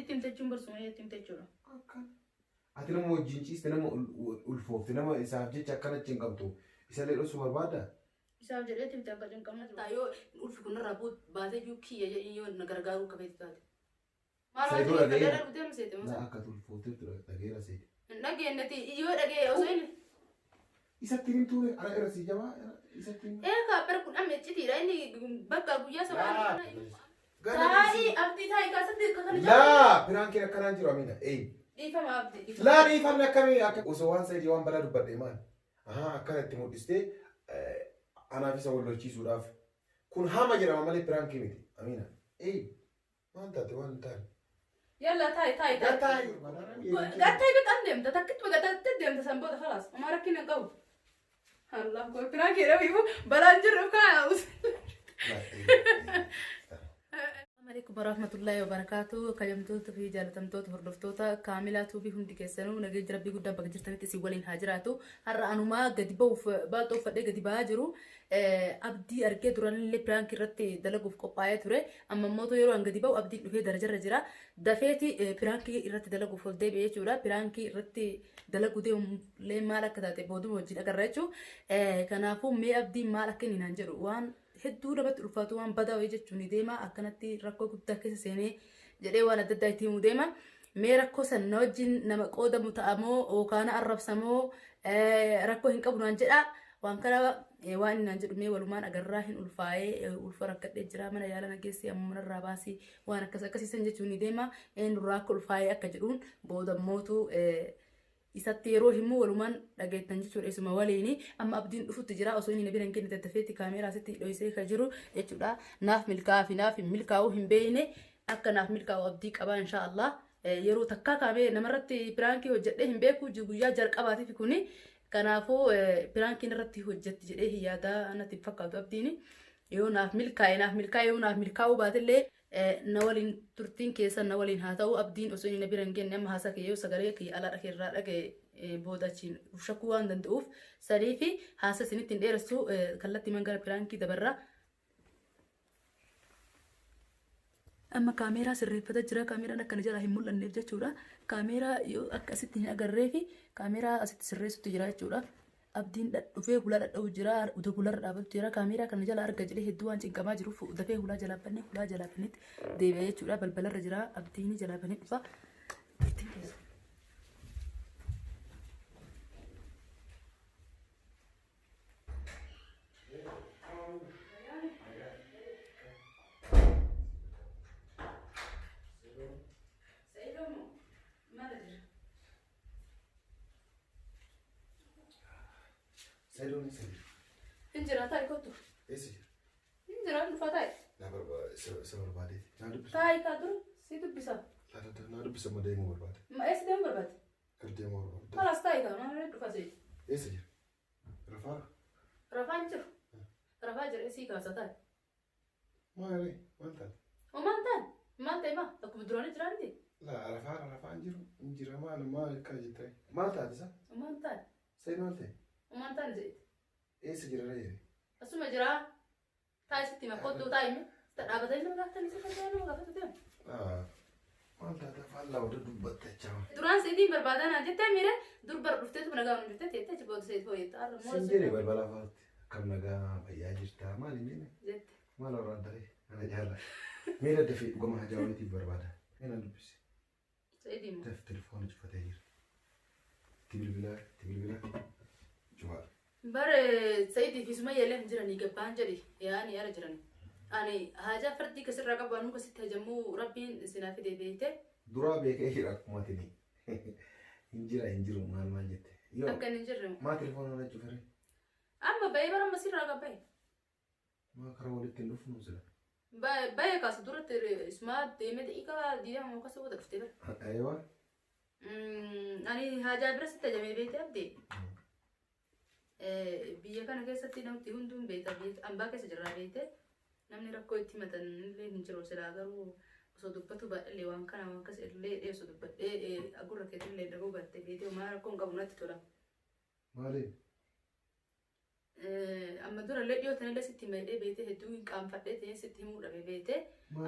Sa'iditti himte jechuun bar Sumayyaatti himte jechuudha. Akkan. Ati nama wajjin ciiste nama ulfoofte nama isaaf jecha akkana cinqamtu isallee dhoksuu barbaaddaa? Isaaf jedheeti miti akka cinqamaa jiru. Yoo ulfi kun narraa baatee iyyuu kiyya jedhii yoo na gargaaruu akka feetu taate. Maal waan Saidoo jedhee dhagayeera. dhagee deemu seete Laa masa. akka ati ulfoofteettu dhagayeera Said. Hin dhageenyeti yoo dhagee osoo inni. Isatti hin himtuu ree? Ana irra sii jabaa isatti hin. Ee kaa bar kun amma iccitiidha inni bakka guyyaa sabaa. Laa. Taa'ii abdii taa'ii kaasatti kakana Laa piraankiin akkanaan jiru Amina. Ee. Dhiifama abdii. Laa dhiifamni akkamii akka osoo waan Saidii waan badaa dubbadhe maal? Ahaa akkana itti mul'istee anaaf isa wal lolchiisuudhaaf. Kun hama jedhama malee piraankii miti. Amiina. Ee maal taate waan hin taane. Yalla taa'i taa'i taa'i. Gattaa'i. Gattaa'i beqan deemta takkitti gattaatte deemta san booda khalaas homaa rakkina hin qabu. Allah koo piraankii jedhamu ifu balaan jirru kaa. Assalamu warahmatullahi wabarakatuh. Kabajamtoota fi jaalatamtoota hordoftoota Kaamilaa Tuubii hundi keessanuu nageenya Rabbii guddaan bakka jirtanitti isin waliin haa jiraatu. Har'a anumaa gadi ba'uuf baalxoo uffadhee gadi ba'aa jiru. Abdii argee duranillee piraankii irratti dalaguuf qophaa'ee ture. Amma immoo yeroo an gadi ba'u abdiin dhufee darajarra jira. Dafeeti piraankii irratti dalaguuf ol deebi'e jechuudha. Piraankii irratti dalaguu deemullee maal akka taate booduma wajjin agarra jechuudha. Kanaafuu mee abdiin maal akka inni naan jedhu waan hedduu namatti ulfaatu waan badaa wayii jechuun ni deema akkanatti rakkoo guddaa keessa seenee jedhee waan adda addaa itti himuu deema. Mee rakkoo san na wajjin nama qoodamu ta'amoo yookaan arrabsamoo rakkoo hin qabu naan jedha. Waan kana waan inni naan jedhu mee walumaan agarraa hin ulfaa'ee ulfa rakkadhee jira mana yaala na geessi amma manarraa baasii waan akkas akkasiisan jechuun ni deema. Eenyurraa akka ulfaa'ee akka jedhuun boodammootu isatti yeroo himu walumaan dhageettan jechuudha isuma waliini amma abdiin dhufutti jira osoo inni na bira hin kenne daddafeetti kaameeraa asitti dhoysee ka jiru jechuudha naaf milkaa'aa fi naaf hin milkaa'u hin beeyne akka naaf milkaa'u abdii qabaa inshaa Allah yeroo takkaa kaamee namarratti piraankii hojjedhee hin beeku guyyaa jalqabaatiif kuni kanaafuu piraankiin irratti hojjetti jedhee hin yaadaa natti hin fakkaatu abdiini yoo naaf milkaa'e naaf milkaa'e yoo naaf milkaa'uu baatellee Na waliin turtiin keessan na waliin haa ta'u abdiin osoo inni na bira hin genne amma haasaa kiyya yoo sagalee kiyya alaa dhake irraa dhagaye booda achiin uf shakkuu waan danda'uuf sanii fi haasa isinitti hin dheeressu kallattii man gara piraankii dabarra. Amma kaameeraa sirreeffata jira kaameeraan akka na jalaa hin mul'anneef jechuudha kaameeraa yoo akka asitti hin agarree fi kaameeraa asitti sirreessutti jira jechuudha. Abdiin dhufee hulaa dhadha'u jira, utuu hularra dhaabatu jira. Kaameeraa kana jala arga jedhee hedduu waan cinqamaa jiruuf dafee hulaa jalaa bannee hulaa jalaa banetti deebi'a jechuudha. Balbalarra jira abdiin jalaa banee dhufa. Ittiin keessa. Sa'idoo moo maal jira? Sayidoon eessa jira? Hin jira taa'i kottu. Eessa jira? Hin jira dhufaa taa'i. Na barbaade isa barbaadeeti. Na dubbisa. Taa'i kaa dur si dubbisa. Na dubbisa amma deemuu barbaade. Ma eessa deemu barbaade? Gad deemuu barbaade. Kalaas taa'i kaa maal dhufa seeti. Eessa jira? Rafaa? Rafaa hin jiru. Rafaa jira sii kaasa taa'i. Maali? Maal taate? Homaa hin taane. Maal ta'e maa? Akkuma duraanii jiraa miti? Laa rafaa rafaa hin jiru. Hin jira maal maal akka jettee? Maal taate sa? Homaa hin taane. Sa'i maal ta'e? Homaa hin taane jedhe. Eessa jira ree? Asuma jiraa. Taa'i sitti hima kottuu taa'i mee. Sitta dhaabatanii nama gaafatanii si fayyada nama gaafatu deemu. Maal taate afaan lama dudubbatta jechaa. Duraan seetiin barbaadaa naan jettee miire dur bara dhufteetu nagaa nu jettee teettee achi booda seet hooyetta har'a immoo Sin jedhe balbala afaatti akkam nagaa fayyaa jirtaa maal hin jenne jette. maal warraan taree ana jaala. Mee daddafee dhugama hajaa wayiitiif barbaada. Mee na dubbisi. Seetiin immoo. Daf telefoona cufatee jira. Itti bilbilaa itti bilbilaa cufaa. Bar Saidii fi Sumayya illee hin jiranii gabbaan jedhi yaa'anii ala jirani. Ani haajaa fardii kasirraa qabu anuu kasitti hajamuu rabbiin sinaa fide beeyte. Duraa beekee jira akkuma atini. Hin jira hin jiru maal maal jette. Yoo Akka inni hin jirre. maa telefoona na cufere? Amma bahee bara amma sirraa gabba'e. Maa karaa walitti hin dhufnu sila. Bahee kaasa duratti isumaa deemee daqiiqaa 20 kasa booda dhuftee bara. Aywa. Ani haajaa bira sitti hajamee beeyte abdii. Biyya kana keessatti namti hunduu hin beekta biyya ambaa keessa jirraa beekte namni rakkoo itti himatan illee hin jiru silaa garuu osoo dubbatu baadhillee waan kana waan akkas illee osoo dubbadhee gurra keetillee dhaguu baatte beekte homaa rakkoo hin qabu natti tola. Maaliin? Amma durallee dhiyootanillee sitti himee beetee hedduu hin qaanfadhee ta'ee sitti himuu dhabe beetee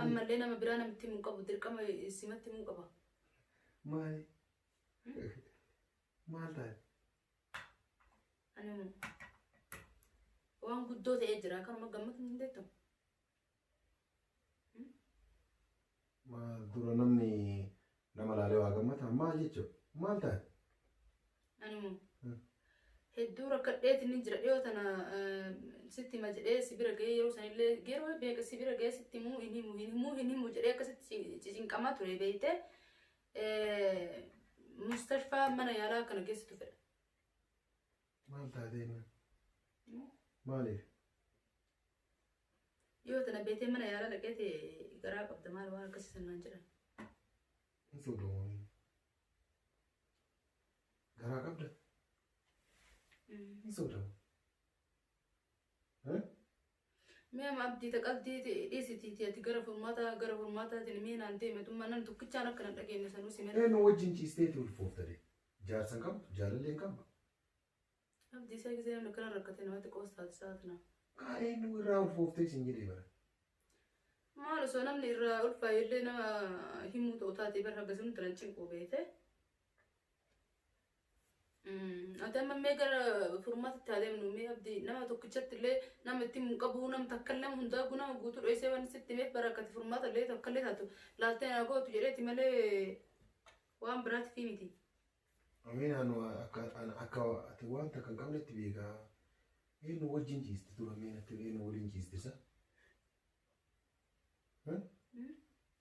ammallee nama biraa namitti himuu qabu dirqama simatti himuu qaba. Maali? Maal taate? Ani waan guddoo ta'ee jira kanuma gammatu hin dandeettu. Maal dura namni nama laalee waa gammata maal jechuudha? Maal taate? Ani hedduu rakkadheetiin ni jira dhiyoo tana sitti hima jedhee si bira gahee yeroo sanillee yeroo beeka si bira gahee sitti himuu hin himu hin himuu hin himu jedhee akkasitti cicinqamaa ture beeyte mustashfaa mana yaalaa kana geessitu fedha. Maal taatee inni? Maaliif? Dhiyoo tana beetee mana yaalaa dhaqeete garaa qabda maal waan akkasii sanaan jedhan. Hin sodamu. Garaa qabda? Hin sodamu. Mee amma abdii taqabdii dhiisitiiti ati gara furmaataa gara furmaataatiin mee naan deeme tummaa nan tokkichaan akka nan dhageenye sanuu si mala. Eenyu wajjin ciisteeti ulfoofta de? Jaarsa hin qabdu, jaalallee hin qabdu. Abdii isaa gisee namni akkana rakkate namatti qoostaati sa'aatina. Kaa eenyu irraa ulfooftee siin jedhee bara. Maal osoo namni irraa ulfaa'e illee nama himuu ta'u taate bara akkasuma turan cinquu beete. Ati amma mee gara furmaatatti haa deemnu mee abdii nama tokkichatti illee nama itti hin qabu nama takka illee hundaa nama guutuu dho'isee waan sitti himeef bara akkati furmaata illee takka illee taatu laaltee naa gootu jedheeti malee waan biraati fi miti. Amiin anu akka akka ati waan takka hin qabnetti beekaa. Eenyu wajjin ciiste dura mee natti eenyu waliin ciiste sa?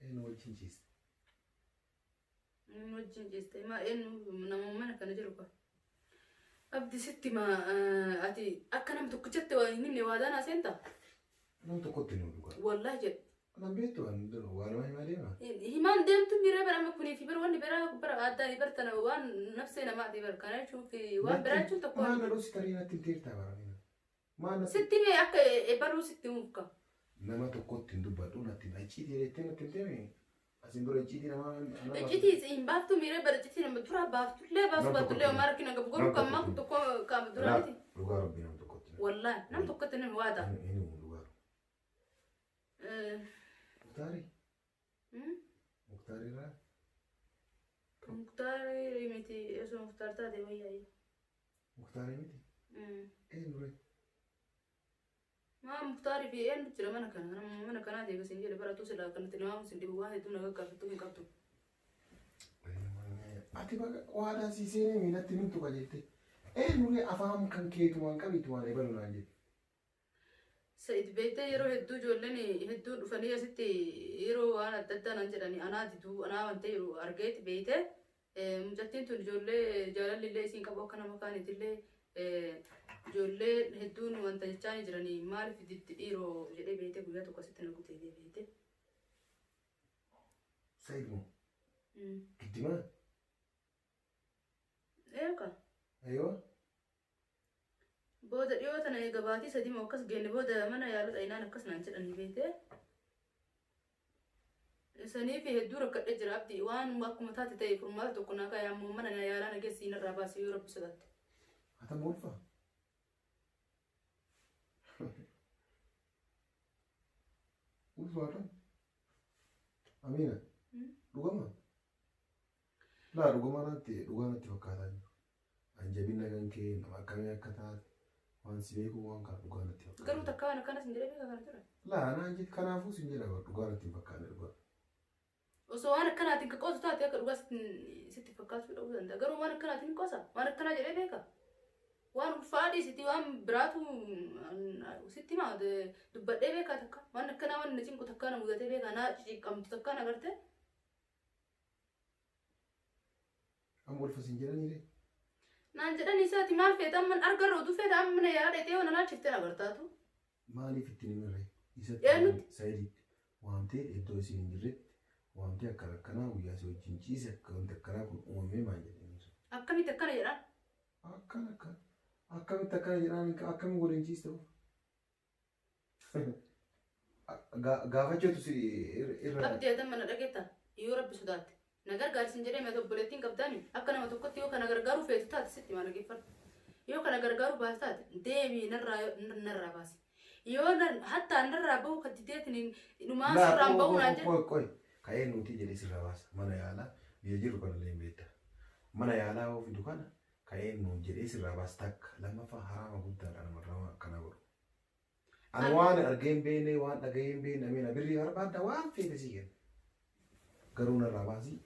Eenyu wajjin ciiste? Eenyu wajjin ciiste? Maa eenyu nama mana kana jiru ka? Abdi sitti ma ati akka nam tokkichatti waa hin himne waadaa naa seenta? Nam tokkotti nu dhugaa. Wallahi jedhe. Nan beektu waan dura waan nama himaa deema. Himaan deemtu miira bara amma kunii fi bara wanni biraa bara addaan bartana waan nafsee namaati bara kana jechuun fi waan biraa jechuun tokko. Maal na dhoosi tarii natti hin teertaa bara mina. Maal natti Sitti mee akka ebaluu sitti muka. Nama tokkotti hin dubbadhu natti hin icciitii jettee natti hin teeme. Asiin dura icciitii namaa. Icciitii hin baaftu miira bara icciitii nama dura baaftullee baasu baattullee homaa rakkina qabu garuu kan maa kun tokko qaama duraa miti. Dhugaa rabbii nam tokkotti. Wallaahi nam tokkotti nama waada. Hin himu dhugaa. Muktaari? Muktaari irraa? Muktaari miti osoo Muktaar taate wayyaa. Muktaari miti? Eenyu ree? Maa Muktaarii fi eenyu jira mana kana mana kanaa deega siin jedhe baratu silaa kanatti nama sin dhibu waan hedduu na gaggaafattuu hin qabdu. Ati baga waadaa sii seenee miilatti nimtu qajeelte. Eenyu ree afaan kan keetumaan qabiitumaan ebalu naan jette. Sa'id beektee yeroo hedduu ijoolleen hedduun dhufanii asitti yeroo waan adda addaa naan jedhanii anaa diduu anaa waan ta'e yeroo argeeti beektee mucattiin tun ijoollee jaalalli illee isiin qabu akka nama kaaniitillee ijoollee hedduun wanta jechaa ni jiranii maaliif diddi dhiiroo jedhee beektee guyyaa tokko asitti na gutee beektee. Sa'id moo? Giddimaa? Eegaa. Ayyoo. Booda dhiyoo tana eega baatii sadii moo akkas geenne booda mana yaalaa xayinaan akkas naan jedhanii beektee. Sanii fi hedduu rakkadhee jira abdii waan akkuma taate ta'e furmaata tokko naa kaa'e ammoo mana yaalaa na geessi narraa baasii yoo rabbi sodaatte. Ata ulfa? Ulfaata? Amiina? Dhugama? Laa dhugama natti dhugaa natti fakkaataa jiru. An jabina kan kee nama akkamii akka taate waan si beeku waan kana dhugaa natti fakkaata. Garuu takka waan akkanas hin jedhee beekaa kana ture. Laa naan jedhe kanaafuu sin jedha dhugaa natti hin fakkaanne dhugaa. Osoo waan akkanaatiin ka qoosu taate akka dhugaa sitti fakkaachuu dhabuu danda'a. Garuu waan akkanaatiin hin qoosa. Waan akkanaa jedhee beeka. Waan ulfaa dhiisiti waan biraatu sitti himaa dubbadhee beekaa takka. Waan akkanaa waan na cinqu takka na mudatee beekaa naa cinqamtu takka na garte. Amma ulfa sin jedhanii Naan jedhan isaati maal feeta amma argarra utuu feeta amma mana yaala dheetee waan naalchiftee na gartaatu. Maaliif ittiin himirre? Isatti Eenyutti? Sa'iditti waamtee iddoo isiin hin jirretti waamtee akkana akkanaa guyyaa si wajjin ciise akka wanti akkanaa kun uumamee maal jedhanii. Akkamitti akkana jedhan? Akkana akkana akkamitti akkana jedhaan akkamiin waliin ciiste of? Gaafachuutu si irra. Abdii ati amma na dhageetta yoo rabbi sodaatte. Na gargaarsin jedhee mata obboleettiin qabdaami akka nama tokkotti yoo kana gargaaruu feetu taate sitti maal dhageeffadhu. Yoo kana gargaaru baate taate deemii narraa baasi. Yoo hattaa narraa bahu kan dideetiin dhumaa sirraan bahu naan jedhe. Qoy qoy ka'ee nuti jedhee sirraa baasa. Mana yaalaa biyya jirru kana illee hin beekta. Mana yaalaa yoo fidu kana ka'ee nuun jedhee sirraa baasa takka lammaffaa haraama guddaadha namarraa waan akkana godhu. Ani waan argee hin beekne waan dhagahee hin beekne amiina birrii barbaadda waan feete sii kenna. Garuu narraa baasii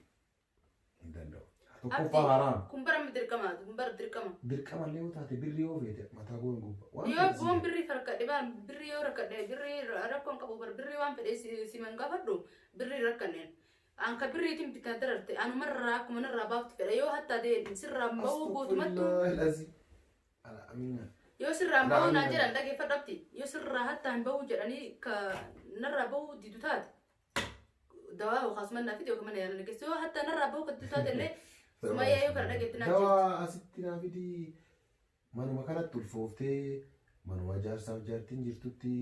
hin danda'u. Tokkoffaa haraama. Kun bara dirqamaati kun bara dirqama. Dirqama illee yoo taate birrii yoo feete mataa koo hin gubba. Waan Yoo feete sii boon kenna. birrii farkadhe baan birrii yoo rakkadhe birrii rakkoon qabu bar birrii waan fedhe siman gaafadhu birrii rakkanneen. Anka birriitiin bitaa dararte anumarraa akkuma narraa baaftu fedha yoo hattaa ta'e sirraan bahuu guutumattu Astaghfirullah al-azim. Ala amiina. yoo sirraan bahuu naan Laa jedhan dhageeffadhu abdi yoo sirraa hattaa hin bahuu jedhanii ka narraa bahuu didu taate dawaa yookaas mana fide yookaan mana yaala nageessu yoo hattaa narraa bahuu kan didu taate illee sumayyaa yoo kana dhageetti naan jirti. Dawaa asitti naa fidii manuma kanatti ulfooftee manuma jaarsaaf jaartiin jirtutti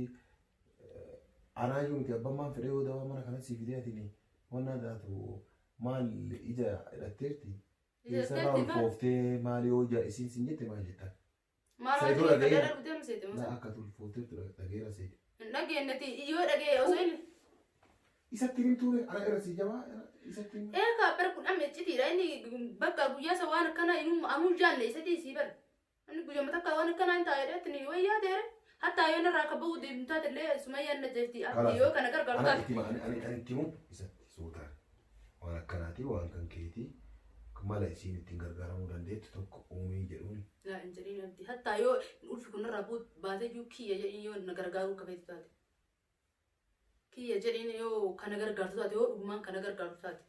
anaayyuu miti abbaan maan fedhee yoo dawaa mana kanatti sii fidee atini wanna taatu maal ija hidhatteerti. Eessarraa ulfooftee maal yoo ija isiin siin jette maal jettan? Maal Saayidoo waan dhagayeera. ta'eef dhagee seete Laa musa. akka ulfoofteertu dhageera seete. Hin dhageenyati yoo dhagee osoo inni Isatti himtuu ana irra sii jabaa isatti himtuu. Eegaa bara kun amma iccitiidha inni bakka guyyaa isa waan akkanaa inuu amuu jaanne isatii sii bara. Inni guyyaa takka waan akkanaa hin taa'edha itti wayyaa ta'e hattaa yoo narraa akka bahu deemtu taate illee sumayyaan na jeefti abdii yoo kana gargaaru Ana taate. itti ani ani itti himu isatti suutaan waan akkanaati waan kan keetii mala isiin ittiin gargaaramuu dandeettu tokko uumii jedhuuni. Laa hin jedhiin abdii hattaa yoo ulfi kun narraa baatee jiru kiyya jedhiin yoo na gargaaruu qabeetu taate. Kiyya jedhiin yoo kana gargaartu taate yoo dhugumaan kana gargaartu taate.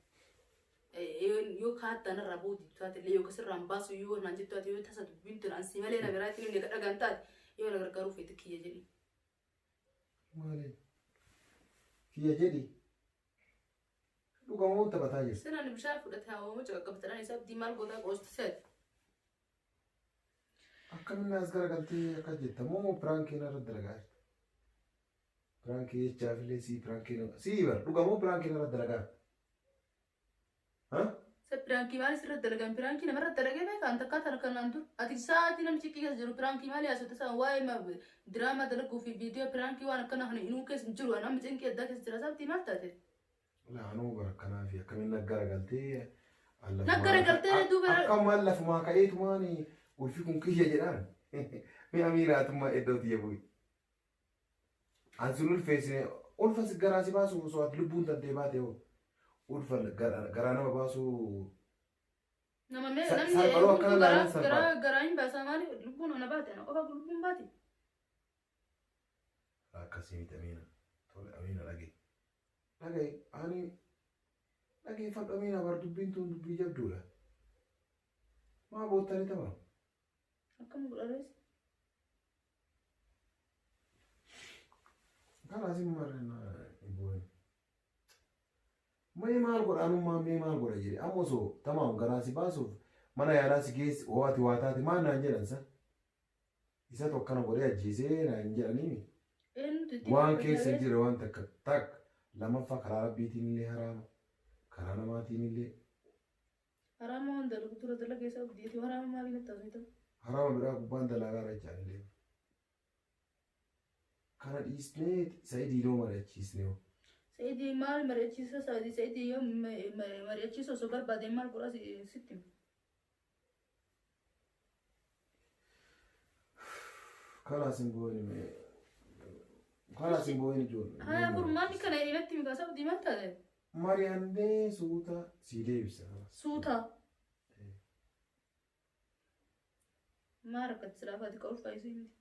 Yoo kaattaa narraa bahu deemtu taate illee yoo kasirraan baasu yoo naan jettu taate yoo tasa dubbiin tun ansii malee na biraatti inni dhagaan taate yoo na gargaaruu feete kiyya jedhiin. Maali? Kiyya jedhi. Dhugamoo taphataa jirti. Sinaan bishaan fudhate hawaama qaqqabtadhaan isaa abdii maal gootaa qoostu seeti. Akkamiin as garagaltee akkas jetta moo piraankii narra dalagaa jirta? Piraankii jechaaf illee sii piraankii sii bara dhugamoo piraankii narra dalagaa jirta? Ha? Sa piraankii maal sirra dalagan piraankii namarra dalagee beekaan takkaa tana kanaan dur ati sa'aatii namni keessa jiru piraankii maal yaasota isaa waa'ee diraamaa dalaguu fi viidiyoo piraankii waan akkana kana inuu keessa hin jiru amma cinqii addaa keessa jira sababtii maal taate? Laanuu bara akkanaa fi akkamiin naggaragaltee Naggaragaltee duuba Akkamaan lafumaa ka'eetumaan ulfi kun kiyya jedhaan mi'a miiraatummaa iddoo tiyya bu'i. An sun ulfeessine ulfa garaa si baasu osoo ati lubbuun tantee baate hoo ulfa garaa nama baasuu Nama mee namni Salphaloo akkana garaa ilaalan garaa salphaa. garaa hin baasaa maali lubbuun ana baate ana qofa lubbuun baate. Akkasii miti Amiina. Tole Amiina dhaga'i. Dhaga'i ani dhageeffadhu Amiina bar dubbiin tun dubbii jabduudha. Maa boottanii tapha? Akkam godharees. Karaa sin marre hin bu'in. Mee maal godha anummaa mee maal godha jedhe amma osoo tamaam garaa si baasuuf mana yaalaa si geessi oo ati waa taate maal naan jedhan sa? Isatu akkana godhee ajjeesee naan jedhanii Eenyutu itti waan keessa hin jirre waan takka takka lammaffaa karaa rabbiitiin illee haraama karaa namaatiin illee Haraama waan dalagu dura dalaga isaa abdiiti haraama maaliin itti haasofta? haraama biraa gubbaan dalaagaa irra jechaan illee. Kana dhiisnee Sa'idii noo mari'achiisnee hoo. Sa'idii maal mari'achiisa Sa'idii Sa'idii yoo mari'achiisa osoo barbaade maal godhaa sitti hima. Kalaas hin boo'in mee. Kalaas hin boo'in ijoollee. Haya furmaanni kana irratti himi kaasa abdii maal taate? Mari'annee suuta sii deebisa. Suuta. Maa rakkate silaafaati ka ulfaayisuu miti.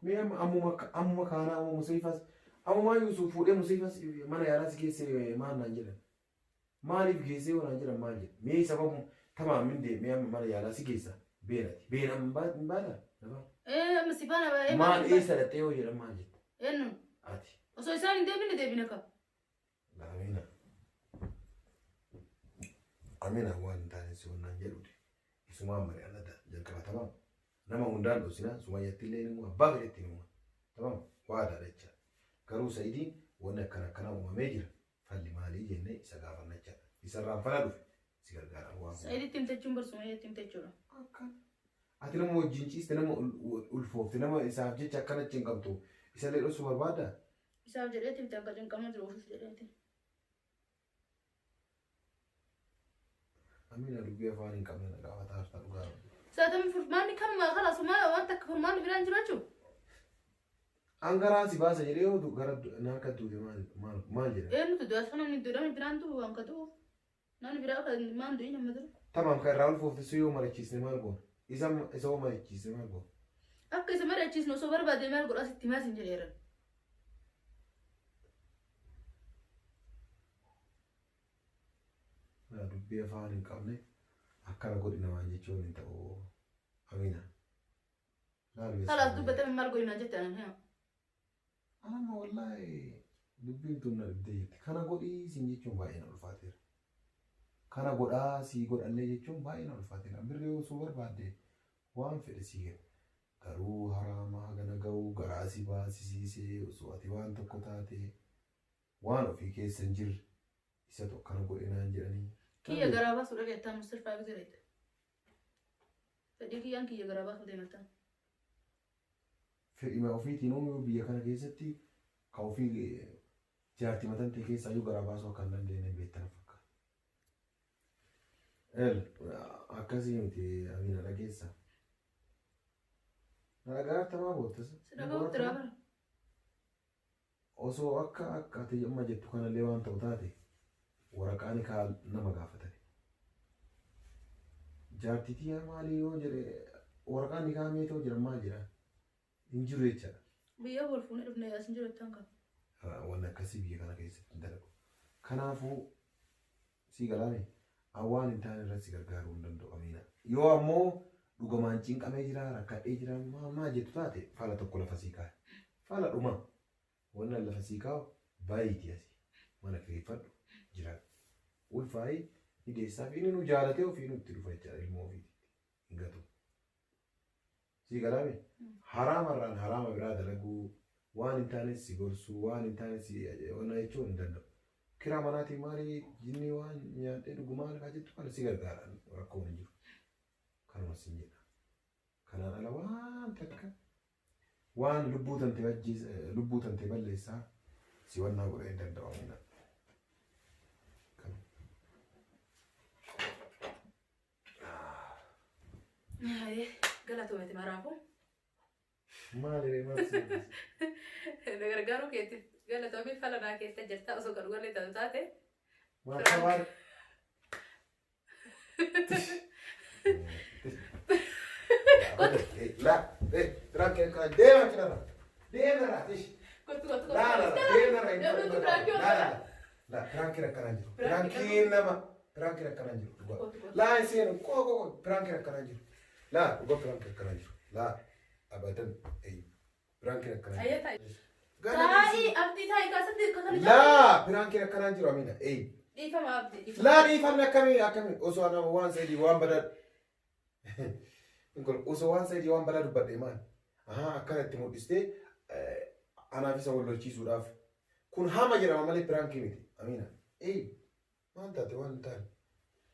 Mee amma ammuma ammuma kaanaa amma Museefas ammumaa Yuusuf fuudhee Museefas mana yaalaa si geesse maal naan jedhan? Maaliif geessee yoo naan jedhan maal jedhan? Mee sababu tamaam hin deemee amma mana yaalaa si geessa beenati. Beena hin baata? Nama. Ee amma si faana baay'ee Maal eessa dhattee yoo jedhan maal jetta? Eenyu Ati. osoo isaan hin deebine deebine ka. Amina. Amina waan hin taane si wannaan jedhuti. Isumaan mari'annata jalqaba tamaam. Nama hundaan dhoosina sumayyatti illee ni abbaa fedhetti ni Tamaam waadaadha jecha. Garuu Sa'idiin wanni akkana akkana uumamee jira. Falli maalii jennee isa gaafanna jecha. Isarraan fala dhufe Si gargaara waan. Sa'iditti himte jechuun barsuma itti himte jechuudha. Akkana. Ati nama wajjin ciiste nama ulfoofte nama isaaf jecha akkana cinqamtu isallee dhoksuu barbaaddaa? Isaaf jedheeti miti akka cinqamaa jiru ofiif jedheeti. Amina dubbii afaan hin qabne na gaafata harta dhugaa rabbi. Saatamii furmaanni kanuma kalaas homaa waan takka furmaanni biraan jiru jechuun. An garaa si baasa jedhee yoo gara na harka duute maal maal maal jedha? Eenyutu du'a sana namni du'a namni biraan du'u waan ka du'u. Namni biraa kan maan du'in amma dura. Tamaam kan irraa ulfoofte sun yoo marichiisne maal goona? Isa isa yoo marichiisne maal goona? Akka isa mari'achiisnu osoo barbaade maal godhaa sitti himaa sin jedheera. Naa dubbii afaan hin qabne akkana godhi namaan jechuun hin ta'u. Amina. Laal Kalaas meeshaa. dubbatame maal godhi naan jette anan hima. Anama wallaahi dubbiin tun na dhibdee jirti. Kana godhii siin jechuun baay'ee na ulfaateera. Kana godhaa sii godhallee jechuun baay'ee na ulfaateera. Birrii osoo barbaadde waan fedhe sii kenna. Garuu haraama hagana ga'uu garaa si baasisiisee osoo ati waan tokko taate waan ofii keessa hin jirre isatu akkana godhe naan jedhanii. Kiyya garaa baasuu dhaqee attaa mustirfaa bizireette. Fedhii kiyyaan kiyya garaa baasuu deematta. Fedhima ofiitiin uumuu biyya kana keessatti ka ofii jaartii matan ta'e keessaa iyyuu garaa baasuu akka hin dandeenye beektan fakkaata. El akkasii miti Amina dhageessa. Na dhagaarta maa boottas? Si dhaga'utti raafara. Osoo akka akka ati amma jettu kanallee waan ta'u taate waraqaa nikaa nama gaafatani. Jaartii tiyyaa maalii yoo jedhe waraqaa nikaa meetoo jedhan maal jedhan hin jiru jechaadha. Biyya wal fuunee dhufnee as hin jiru jettan kan. Wanni akkasii biyya kana keessatti hin dalagu. Kanaafuu sii galaame an waan hin taane irratti si gargaaruu hin danda'u Amiina. Yoo ammoo dhugamaan cinqamee jira rakkadhee jira maa maa jettu taate fala tokko lafa sii kaa'e. Fala dhuma. Wanni an lafa sii kaa'u baay'iiti asii. Mana kireeffadhu jiraadhu. Ulfaayi ni deessaaf inni nu jaalatee ofii nutti dhufa jechaadha ilmoo ofiititti. Hin gatu. Sii galaame haraamarraan haraama biraa dalaguu waan hin taanes si gorsuu waan hin taane si wanna jechuun hin danda'u. Kiraa manaatiin maali jinni waan nyaadhee dhugu maal kaa jettu kana si gargaara rakkoon hin jiru. Kanuma sin jedha. Kanaan ala waan takka waan lubbuu tante ajjeesa lubbuu tante balleessaa si wannaa godhee hin danda'u amina. Kanuma. Galatoometi maraafu. Maali ree maal si Na gargaaruu keetiif galatoomii fala naa keessa jirta osoo kan dhugallee taatu taate. Maal tabaar? La, piraanki akkana deema kanarra. Deema irraa tish. Kottu kottu La la la deema irraa hin Namni ta'u. piraanki La la la piraanki akkanaa jiru. Piraankiin nama piraanki akkanaa jiru. Dhugaa. Laa hin seenu koo koo koo piraankiin akkanaa jiru. Laa dhugaa piraankiin akkanaa jiru. Laa abadan eeyyu piraankiin akkanaa Ayyee jiru. taa'i. Gana Taa'i dhiisi. abdii taa'i kaasatti kana Laa piraankiin akkanaa jiru Amina eeyyu. Dhiifama abdii dhiifama. Laa dhiifamni akkamii akkamii osoo ana waan sadii waan badaa osoo waan sadii waan badaa dubbadhe maal ahaa akkana itti mul'istee anaaf isa wal lolchiisuudhaaf kun hama jedhama malee piraankii miti Amina eeyyu. Maal taate waan hin taane.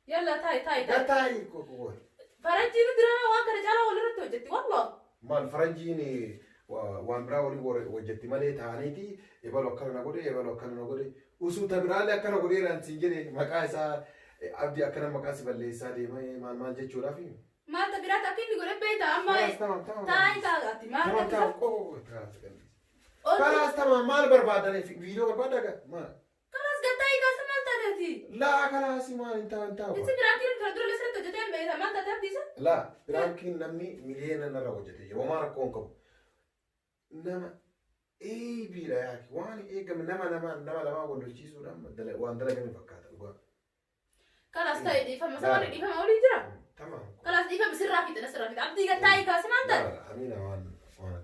Yalla taa'i taa'i taa'i. Taa'i koo. Faranjiin diraamaa waan kana caalaa wal irratti hojjetti wallah. Maal faranjiin waan biraa walii hojjetti malee ta'aniiti ebalu akkana na godhe ebalu akkana na godhe usuu ta biraallee akkana godheeraan siin jedhe maqaa isaa abdii akkana maqaa si balleessaa deema maal maal jechuudhaaf. Maal ta biraatti akka inni godhe beekta amma taa'i taa'i ati maal Tamam akka tamam koo koo. Kalaas tamam maal barbaadaniif viidiyoo barbaadaa gaa maal. Kalaas gattaa'ii kaasa maal taate ati? Laa kalaasi maal hin ta'an taa'u. Itti piraankiin kana dura sirriitti hojjetee hin beekta maal taate abdiisa? Laa piraankiin namni miliyoona narra hojjete jira homaa rakkoo hin qabu. Nama eebiidha yaaki waan eegame nama nama nama lamaa wal lolchiisuudhaan waan dalagame fakkaata dhugaa. Kalaas ta'e dhiifama sababni dhiifama olii jira. Tamam. Kalaas dhiifama sirraa fixa sirraa fixa abdii gattaa'ii kaasa maal taate? Amina waan waan.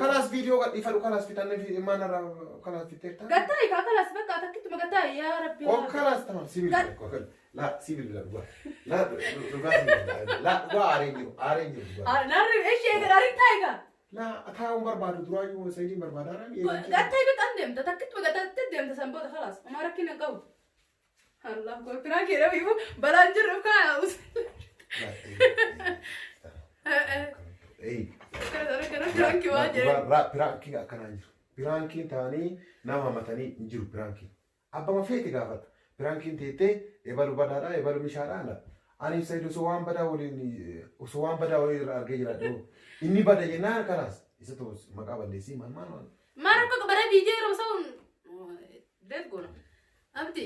Kalaas viidiyoo gadhiifadhu kalaas fixannee fi maal irraa kalaas fixeerta. Gattaa'ii kaa kalaas bakka takkittuma gattaa'ii yaa rabbi. Koo kalaas tamam sibiila laa sibiila dhugaa laa dhugaa sibiila laa dhugaa aaree jiru aaree jiru dhugaa. Narri ishee gad taa'i kaa. Laa taa'uun barbaadu duraayyuu sayidiin barbaada. Gattaa'ii bakka deemta takkittuma gattaa'ii deemta san booda kalaas homaa rakkina hin qabu. Allah ko prank jedhamu balaan jirru kaa. Akkana prank waan jedhe. Prankiin akkanaa hin jiru. Prankiin ta'anii nama hamatanii hin jiru prankiin. Abbama feeti gaafadha. Prankiin teettee ebalu badaadha, ebalu mishaadha ala. Ani Said osoo waan badaa waliin irra argee jiraadhe, inni bada jennaan kalaas isa ta'us maqaa balleessii maal maal maal. Maal akka qabara viidiyoo yeroo sa'uun deet goona. Abdi,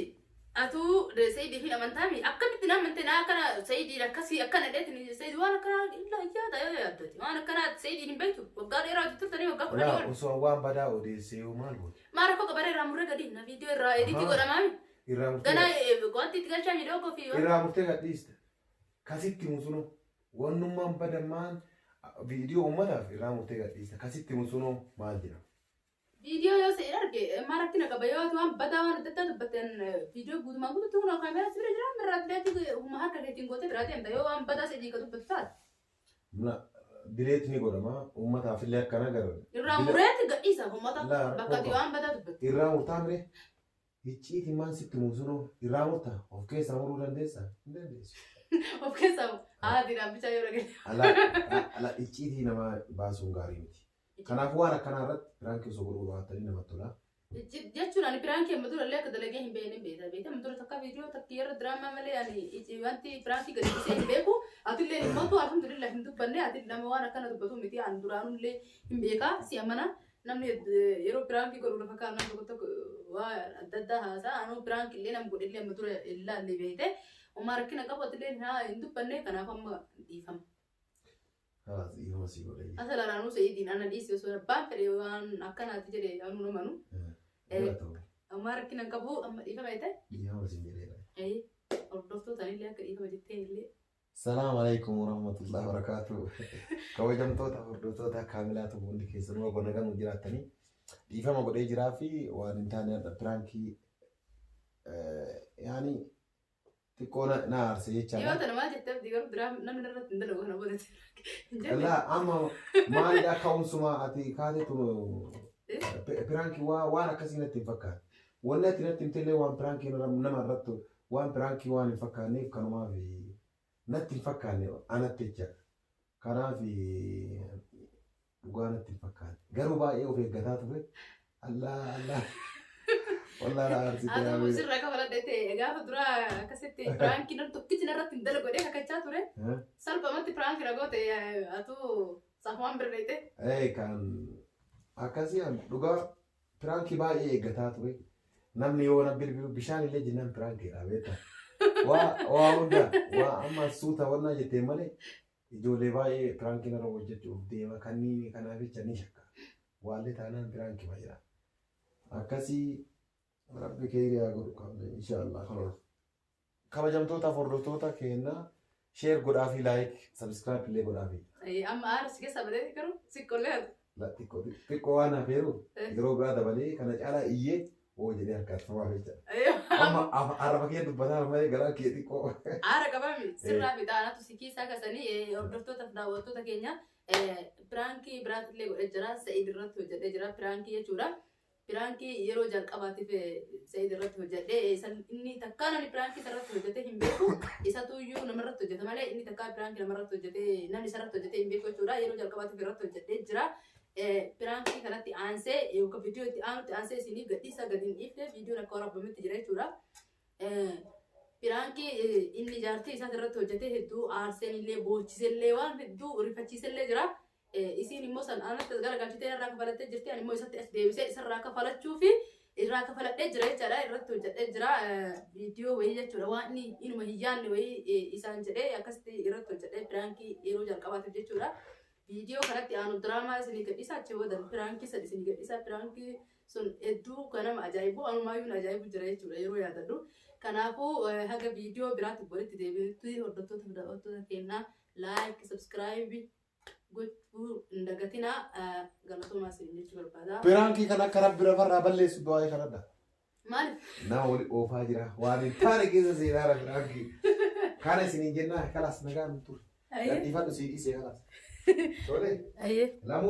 atuu Saidii hin amantaami? Akkamitti na amante? Na akkana Saidii akkasii akkana dheetin Saidii waan akkanaa illa yaada yoo yaaddati waan akkanaa Saidii hin beektu, waggaa dheeraa hojii turtanii, waggaa 10 Laa ol. Osoo waan badaa odeessee yoo maal goote? Maal rakkoo qabara? Irraa murree gadi na viidiyoo irraa edit godhamaami. Irraa murtee Ganaa wanti itti galchaa miidhoo koo fi irraa murtee gadhiista. Kasitti musunoo wannummaan badammaan viidiyoo uummataaf irraa murtee gadhiista. Kasitti musunoo maal jedhama? Viidiyoo yoo Said arge maal rakkina qaba? Yoo ati waan badaa, waan adda addaa dubbatten, viidiyoo guutumaan guututti kun kaameeraa si bira jira, mirraa fileetti humna harka keetiin gootee biraa deemta yoo waan badaa Saidii ka dubbatu taate. Delete ni godhama, uummataaf illee akkana gara. Irraa mureetti gadhiisa uummata Laa, bakka ati rakkoo waan badaa dubbattu. Irraa murtaa miree icciitii maan sitti musunoo irraa murtaa of keessaa muruu dandeessaa? Hin dandeessu. Of keessaa haati dhaabbichaa yoo dhagale. Ala icciitii namaa baasuun gaarii miti. Kanaafuu waan akkanaa irratti prankii osoo godhuu baatanii namatti tola. Jechuun ani prankii amma dura illee akka dalagee hin beekne beekta. Beekta, amma dura takka viidiyoo takka yeroo diraamaa malee ani wanti prankii gadi dhiisee hin beeku. Atillee hin mootu, alhamdulillah, hin dubbanne. Ati nama waan akkana dubbatu miti. Ani duraanullee hin beekaa, si amana. Namni yeroo prankii godhu lafa kaan nama tokko tokko waa adda addaa haasaa. Anuu prankii illee nama godhe illee amma dura ilaalle beekte. Homaa rakkina qabu, atillee hin dubbanne, kanaaf amma dhiifama. Kalaas, dhiifama sii godhee. Asa lalaanuu Sa'iidiin ana dhiisi, osoo abbaan fedhe waan akkanaati jedhe anuu namanu. Homaa rakkina hin qabu, amma dhiifama jette. Dhiifama siin jedheera. Hordoftoota illee akka dhiifama jettee illee. Salaam alaikum warahmatullahi wabarakatuh. Kabajamtoota hordoftoota Kaamilaatu, hundi keessanuu akkuma nagaan jiraattanii, dhiifama godhee jiraa fi waan hin taane hadha prankii yaani xiqqoo na aarse Yoo jechaadha. tana maal jettee, Abdii? Garuu biraa namni irratti hin dalagu kana booda hin jenne. Laa, amma maalidha ka'umsuma ati kaatetu prankii waan akkasii natti hin fakkaatu. Wanni ati natti himtellee waan prankii nama irratti waan prankii waan hin fakkaanneef kanumaaf natti hin fakkaanne anatti jechaadha. Kanaaf dhugaa natti hin fakkaanne. Garuu baay'ee of eeggataa ture. Allah Allah. Wallaahi na aarsite. Haa ta'u, yaa. sirraa kafaladhe ta'e gaafa dura akkasitti prankii nam tokkichi narratti hin dalagu godhee kakachaa ture. Salphumatti prankii na goote, atuu Safwaan bira dheete. Ee, kan akkasii an dhugaa prankii baay'ee eeggataa ture. Namni yoo na bilbilu bishaan illee jennaan prankiidha, beektaa. Waa hunda waa amma suuta wannaa jetteen malee ijoollee baay'ee prankii narra hojjechuuf deema kanneen kanaaf jecha ni shakka. Waallee taanaan prankii jira. Akkasii rabbi keeyriyaa godhu qabne inshaallah. Kabajamtootaaf hordoftoota keenyaa, share godhaa fi like, subscribe illee godhaa fi. Amma aara si keessa badee garuu siqqollee atu. Xiqqoo xiqqoo waan hafeeru yeroo biraa dabalee kana caalaa iyyee oo jedhee harkaatfamaaf jecha. Amma arraba kee dubbataa malee garaa kee xiqqoo. Aara qabami sirraa fi xaanatu si kiisaa kasanii. Hordoftootaaf daawwattoota keenya, prankii biraatillee godhee jira. Sa'id irratti hojjedhee jira prankii jechuudha. Prankii yeroo jalqabaatiif Sa'id irratti hojjedhee, inni takkaa namni prankii isarratti hojjetee hin beeku. Isatu iyyuu namarratti hojjeta malee inni takkaa prankii namarratti hojjetee, namni isarratti hojjetee hin beeku jechuudha. Yeroo jalqabaatiif irratti hojjedhee jira. Prankii kanatti aansee yookaan viidiyoo itti aanutti aansee isiniif gadhiisa, gadi hin dhiifne, viidiyoon akka waraabametti jira jechuudha. Prankii inni jaartii isaati irratti hojjetee hedduu aarseen illee, boochisellee, waan hedduu rifachiisellee jira. Isiin immoo san anatti as garagalchitee irraa kafalattee jirti. Ani immoo isatti as deebisee isarraa kafalachuu fi irraa kafaladhee jira jechaadha. Irratti hojjedhee jira viidiyoo wayii jechuudha. Waan inni inuma hin yaadne wayii isaan jedhee akkasitti irratti hojjedhee prankii yeroo jalqabaatiif jechuudha. Viidiyoo kanatti aanu diraamaa isinii gadhiisa, achi booda prankii san isinii gadhiisa. Prankii sun hedduu kan nama ajaa'ibu, anumaayyuu na ajaa'ibu jira jechuudha yeroo yaadadhu. Kanaafuu haga viidiyoo biraatti walitti deebinutti, hordoftoota fi daawwattoota keenyaa, like, subscribe gochuu hin dagatinaa. Galatoomaa isin jechuu barbaada. Prankii kan akka rabbi lafarraa balleessu du'aa kadhadha. Maaliif? Nama wali oofaa jira. Waan hin taane keessa seenaara prankii. Kana isiniin jennaa, kalaas, nagaan ture. Gadhiifadhu, sii dhiisee, kalaas. Tole. Ayyee. Lamuu.